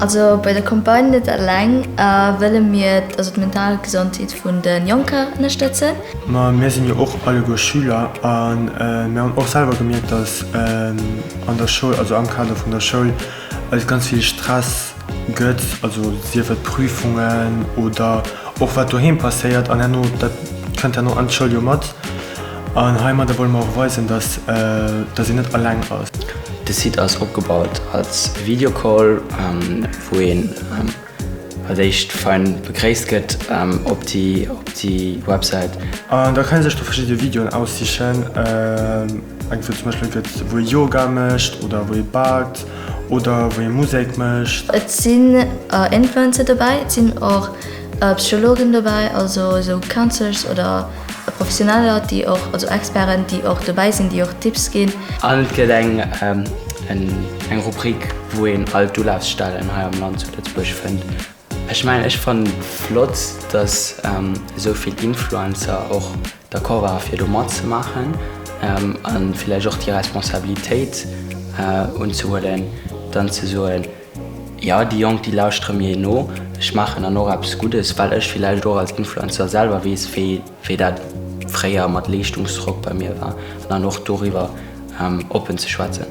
Also bei der Campagne Net eleng wëlle mir also d'mental Gesondheet vun de Jonker ënnerstëtzen. Ma mir sinn jo och alleguer Schüler a mir hunn och selwer gemierkt, dass an der Schoul, also am Kader vun der Schoul, et ganz vill Stress gëtt, also sief et Prüfungen oder och wat doheem passéiert an herno, dat kënnt herno an d'Schoul jo mat. An heimadder wolle mer och weisen, dass dass een net alleng ass. De Site ass opgebaut als Videocall, wou een als éischt fein begréisst gëtt op déi op déi Websäit. An da kann ee sech do verschidde Videoen aussichen, eng wou zum Beispill gëtt wou ee Yoga mécht oder wou ee baakt oder wou ee Musek mécht. Et sinn Influencer dobäi, et sinn och Psychologen dobäi, also esou Counselors oder Professioneller, déi och, also Experten, déi och dobäi sinn, déi och Tipps ginn. An et gëtt eng eng Rubrik, wou een all d'Ulafsstellen hei am Land zu Lëtzebuerg fënnt. Ech mengen, ech fannen et flott, datt esou vill Influencer och d'accord ware fir do matzemaachen a villäicht och déi Responsabilitéit unzehuelen, dann ze soen, Jo, déi Jonk, déi lauschtere mir no. Ech maachen dann och eppes Guddes, well ech villäicht och als Influencer selwer weess, wéi wéi dat fréier mat Leeschtungsdrock bei mir war, an dann och doriwwer oppen ze schwätzen.